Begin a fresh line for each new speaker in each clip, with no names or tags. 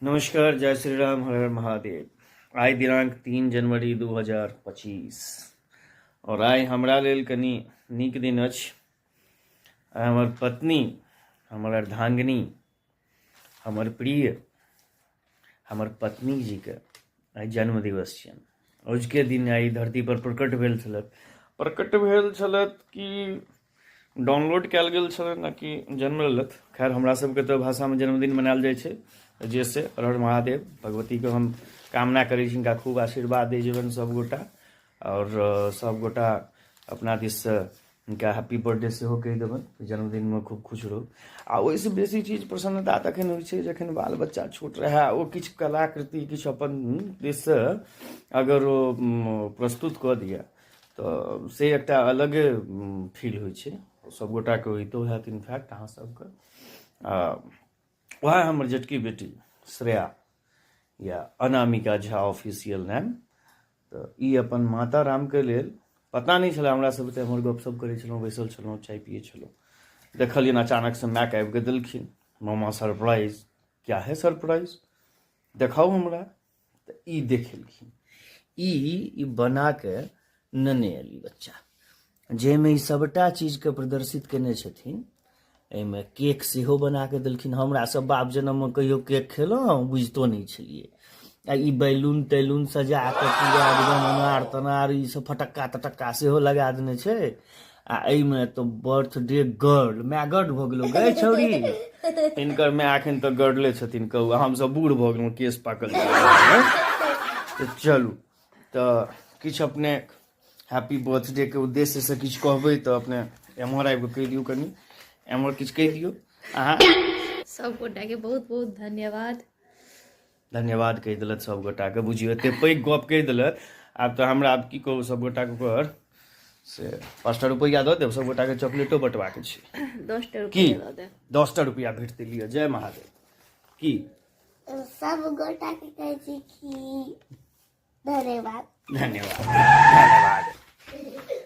नमस्कार, जय श्री राम, हर हर महादेव। आइ दिनांक 3 जनवरी 2025 और आइ हमरा लेल कनि नीक दिन अछि। आइ हमर पत्नी, हमर अर्धांगिनी, हमर प्रिय, हमर पत्नी जीके आइ जन्म दिवस छियनि। अजुके दिन आइ धरती पर प्रकट भेल छलथि। प्रकट भेल छलथि कि डाउनलोड कयल गेल छलनि आ कि जन्म लेलथि। खैर, हमरा सबके तऽ भाषामे जन्मदिन मनायल जाइ छै, जे से हर हर महादेव। भगवतीके हम कामना करै छी, हिनका खूब आशीर्वाद दै जेबनि सभगोटा आओर सभगोटा अपना दिससँ हिनका हैप्पी बर्थडे सेहो कहि देबनि। जन्मदिनमे खूब खुश रहू। आ ओहिसँ बेसी चीज प्रसन्नता तखन होइ छै जखन बाल बच्चा छोट रहए, ओ किछु कलाकृति, किछु अपन दिससँ अगर ओ प्रस्तुत कऽ दिअ तऽ से एकटा अलगे फील होइ छै। सभगोटाके होइतो हैत, इनफैक्ट अहाँ सबके। आ वएह हमर जेटकी बेटी श्रेया या अनामिका झा ऑफिशियल नेम, तऽ ई अपन माता रामके लेल, पता नहि छलै हमरा सबके, हमर गपशप करै छलहुँ, बैसल छलहुँ, चाय पियै छलहुँ, देखलियनि अचानक से मायके आबि कऽ देलखिन, मामा सरप्राइज। क्या है सरप्राइज? देखाउ हमरा। तऽ ई देखेलखिन, ई ई बना के नेने एली बच्चा, जाहिमे ई सभटा चीजके प्रदर्शित केने छथिन। एहिमे केक सेहो बना कऽ देलखिन। हमरा सब बाप जनममे कहियो केक खेलहुँ बुझितो नहि छलियै। आ ई बैलून तैलून सजा कऽ पूरा एकदम अनार तनार, ई सब फटक्का तटक्का सेहो लगा देने छै। आ एहिमे तऽ बर्थडे गर्ल, माय गर्ल भऽ गेलो गै छौड़ी। हिनकर माय एखन तऽ गर्ले छथिन कहू, हमसब बूढ़ भऽ गेलहुँ, केश पाकल। तऽ चलू, तऽ किछु अपने हैप्पी बर्थडे के उद्देश्य से किछु कहबै तऽ अपने एम्हर आबि कऽ कहि दियौ, कनि एम्हर किछु कहि दियौ अहाँ।
सब गोटाके बहुत बहुत धन्यवाद।
धन्यवाद कहि देलथि सब गोटाके। बुझियौ, एते पैघ गप कहि देलथि। आब तऽ हमरा आब की कहू, सब गोटाके ओकर से 5टा रुपैआ दऽ देब, सब गोटाके चॉकलेटो बँटबाके छै।
10टा
की
रुपैआ दऽ देब।
10टा रुपैआ भेटतै, लिअ, जय महादेव। की
सब गोटाके कहै छी कि धन्यवाद।
धन्यवाद, धन्यवाद।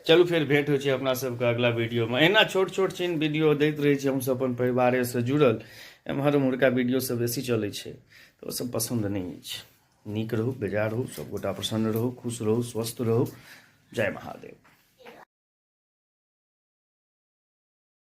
चलू, फेर भेंट होइ छै अपना सबके अगला वीडियोमे। एहिना छोट छोट छिन वीडियो दैत रहै छी हमसब अपन परिवारेसँ जुड़ल। एम्हर ओम्हरका वीडियो सब बेसी चलै छै तऽ ओ सब पसन्द नहि अछि। नीक रहू, बेजा रहू, सबगोटा प्रसन्न रहू, खुश रहू, स्वस्थ रहू। जय महादेव।